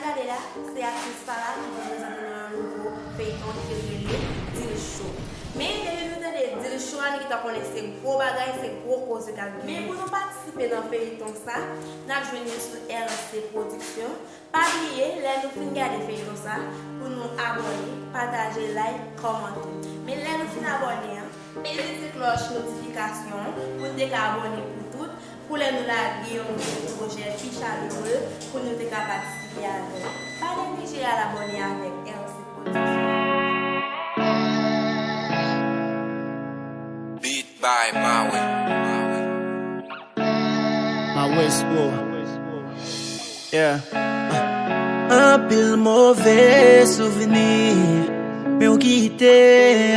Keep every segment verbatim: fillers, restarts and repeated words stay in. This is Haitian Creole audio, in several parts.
Gade la, se aktris Fala ki vin prezante nou yon nouvo feyton ki rele Dilcho. Men depi nou tande Dilcho a, nou gentan konnen se gwo bagay, se gwo koze k ap gen. Men pou nou patisipe nan feyton sa, n ap jwenn li sou R C Production. Pa bliye, lè nou fin gade feyton sa, pou nou abòne, pataje, like, kòmante. Men lè nou fin abòne an, peze ti klòch notifikasyon an pou n te ka abòne pou tout, pou lè nou lage yon nouvo pwojè pi chaleure, pou nou te ka patisipe avè l. Pa neglije al abòne avèk R C Production. Beat by Mawe. Mawe Expo. Yeah. Anpil move souvni, men w kite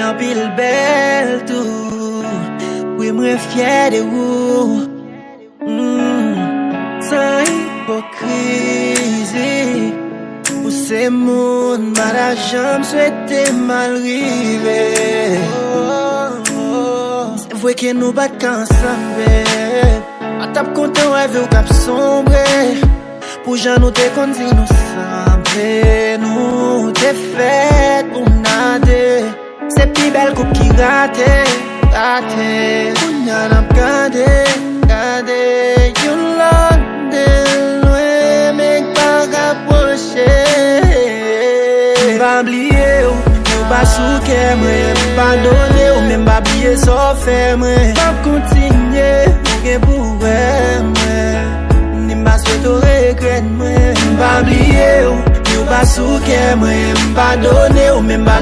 anpil bèl tou. Wi, mwen fyè de ou. Mm. San ipokrizi, ou se moun m pa ta janm swete mal rive. Se vre ke nou pa t ka ansanm, babe. Mwen t ap kontan wè vi w k ap sonbre. Pou jan nou te konn di nou sanble, nou te fèt pou n a de. Se pi bèl koup ki rate, rate. Kounye a n ap gade, gade youn lòt de lwen, men k pa rapwoche. M pa bliye w, men w pa sou kè mwen. M padone w, men m pa bliye sa w fè mwen. M ap kontinye, ou gen pou wè mwen. Ni m pa swete w regrèt mwen. M pa bliye w, ni w pa sou kè mwen. M padone w, men m pa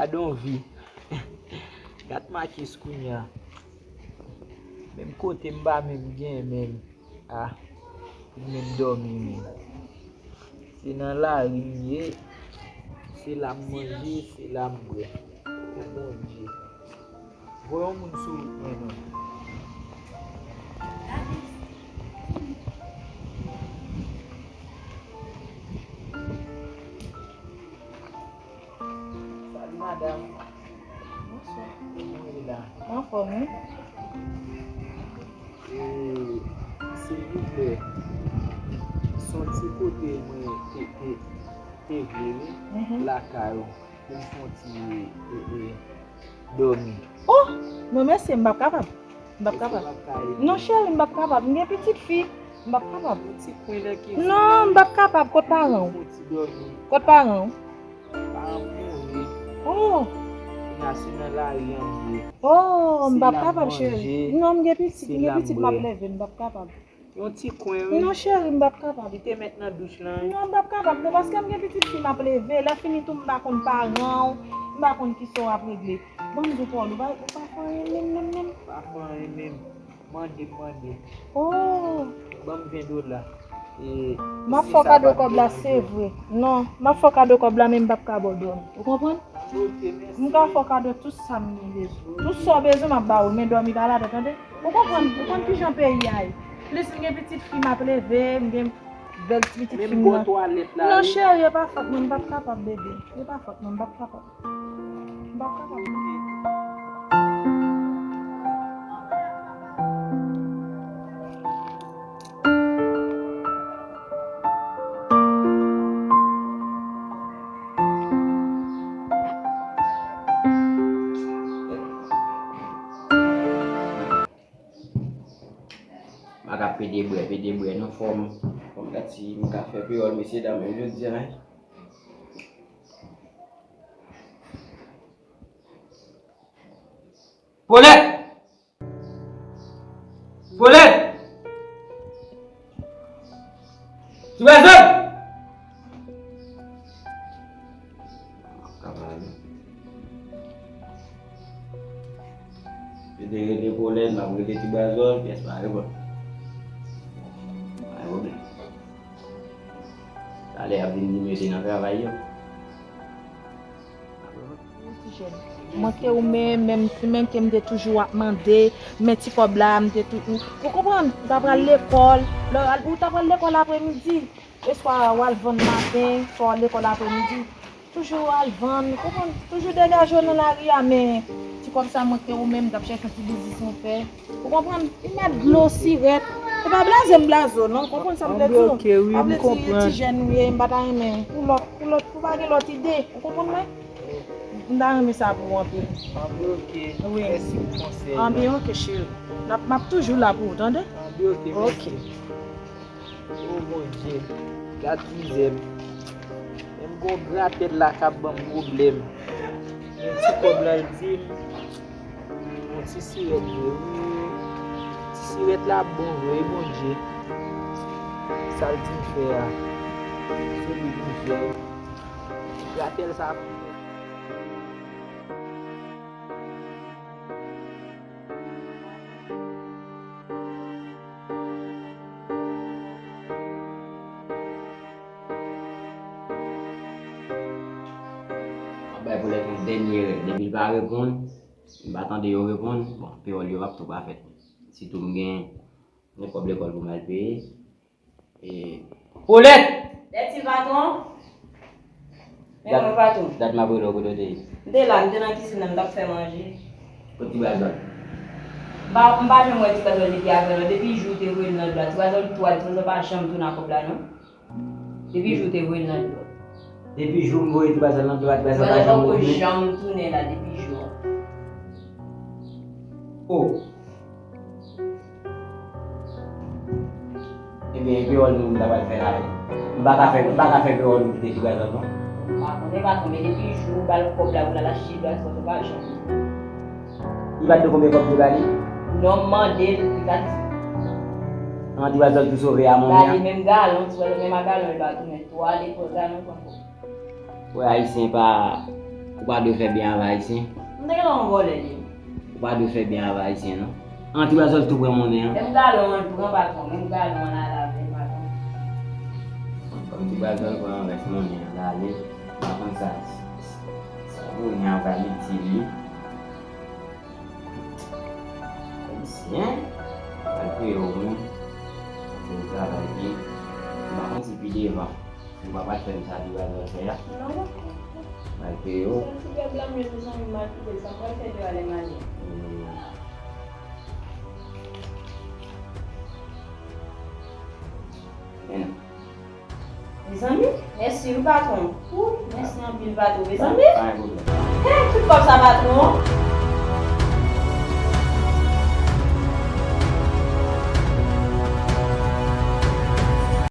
Gad on vi. Gad Makis kounye a. Menm kote m pa menm gen menm. Ah, pou m menm dòmi menm. Se nan lari m ye, se la m manje, se la m bwè. Bondye. Voye yon moun sou wout mwen non. Salut madame. Bonsoir. Kòman w ye la? Anfòm wi. E, silvouplè, se yon ti kote mwen te, te, te vle wi, lakay ou, pou m fè yon ti, e, e, dòmi. Oh! Non mèsi, m p ap kapab. M p ap kapab. Non cheri, m p ap kapab. M gen pitit fi. M p ap kapab. Non, m p ap kapab. Kot paran w? Kot paran w? Paran m mouri. Oh! Kounye a se nan lari an m ye. Oh, m p ap kapab cheri. Non, m gen pitit, m gen pitit m ap leve, m p ap kapab. Yon ti kwen wi. Non cheri, m p ap kapab. Li te mèt nan douch lan wi. Non, m p ap kapab non, paske m gen pitit fi m ap leve. Lè fini tou m pa konn paran w, m pa konn kisa w ap regle. Ban m di w pawòl, ou pa, ou pa fè anyen menm, menm, menm. Pa fè anyen menm. Mande, mande. Oh! Ban m ven dola. E, m ap fè w kado kòb la, se vre. Non, m ap fè w kado kòb la, men m p ap ka ba w dòmi. Ou konprann? Ok, mèsi. M ka fè w kado tout sa m bezwen. Tout sa w bezwen, m ap ba ou l, men dòmi pa ladan, tande? Ou konprann? Ou konn kijan peyi a ye. Plis m gen pitit fi m ap leve, m gen bèl ti pitit fi m nan. Non, cheri, e pa fòt mwen, m p ap kapab, bebe. E pa fòt mwen, m p ap kapab. M p ap kapab. M pa ka pede bwè, pede bwè non, fò m, fò m gad si m ka fè peyòl mesye dam yo jodi a, hein. Polèt! Polèt! Ti Brazòl! M ap ka pale. Yo te rele Polèt, m ap rele Ti Brazòl, pyès pa reponn. Pa gen pwoblèm. Talè y ap vin di m yo te nan travay yo. Ti jèn. Mwen te ou menm, menm ti men ke m te toujou ap mande, men ti kòb la, m te tou-, ou, ou konprann? Ou ta pral lekòl, lè, ou ta pral lekòl apremidi, eswa w al vann maten, swa w al lekòl apremidi. Toujou al vann, ou konprann? Toujou degaje w nan lari a, men ti kòb sa mwen te ou menm, m t ap chèche yon ti biznis mwen fè. Ou konprann? Li mèt dlo, sirèt. Se pa blaze m blaze w non, ou konprann sa m vle di w? Sa vle di ti jèn ou ye, m pa ta renmen pou lòt, pou lòt, pou pa gen lòt ide. Ou konprann mwen? M ta renmen sa pou ou anpil. Anben oke. Wi. Mèsi pou konsèy la. Anben oke, cheri. N ap, m ap toujou la pou ou, tande? Anben oke, mèsi. O Bondye, gad mizè m. Menm gon gratèl la k ap ban m pwoblèm. Men ti kòb la l di m, yon ti sirèt vre wi. Ti sirèt la bon vre wi, Bondye. Sa l di m fè a, se li pou m fè. Gratèl sa pou mwen. M ap bay Polèt yon dènye rèd. Depi l pa reponn, m pa tande yo reponn, bon, peyòl yo ap tou pa fèt. Sitou m gen yon kòb lekòl pou m al peye. E, Polèt! Lèt si patwon. Men mwen patwon. Dat m ap rele w, kote w te ye? M te la, m te nan kizin nan, m t ap fè manje. Kot Ti Brazòl? M pa, m pa janm wè Ti Brazòl depi avè non. Depi jou w te voye l nan dlo a, Ti Brazòl tou al, Ti Brazòl pa janm tounen ak kòb la non. Depi jou w te voye l nan dlo a. Depi jou m voye Ti Brazòl nan dlo a, Ti Brazòl pa janm retounen? Ti Brazòl poko janm tounen la depi jou an. O! Ebyen, e peyòl nou m ta pral fè la wi. M pa ka fè, m pa ka fè peyòl nou kite Ti Brazòl non. M pa konnen patwon, men depi jou ou ba l kòb la pou l al achte dlo a, Ti Brazòl pa janm. Li pa t di w konbyen kòb li ba li? Non, m mande l, li pa t di. An, Ti Brazòl tou sove a monnen an? Gade, menm galon, Ti Brazòl menm a galon, li pa tounen. Twa lekòl, galon, pran kòb. Wè, ayisyen pa, ou pa dwe fè byen avè ayisyen. M te gentan yon vòlè li. Ou pa dwe fè byen avè ayisyen, non. An, Ti Brazòl tou pran monnen an. Menm galon an, l pran patwon. Menm galon an, l al avè l, patwon. Kòm Ti Brazòl pran rès monnen an, l ale. M pa konn sa, sa monnen an pral itil li. Ayisyen, pral peye w, wi. Se yon travay ki, m pa konn si pi devan. Ou pa pral fè m sa tou a zòt fè a. Non. Malgre yo. Sèl ti pèp la, men mezanmi, m al kite l. Sa m pral fè de a lè m ale? Hmm. Men non. Mezanmi, mèsi wi patwon. Ou, mèsi anpil patwon, mezanmi. Pa, pa gen pwoblèm. Hey, tout kòb sa patwon.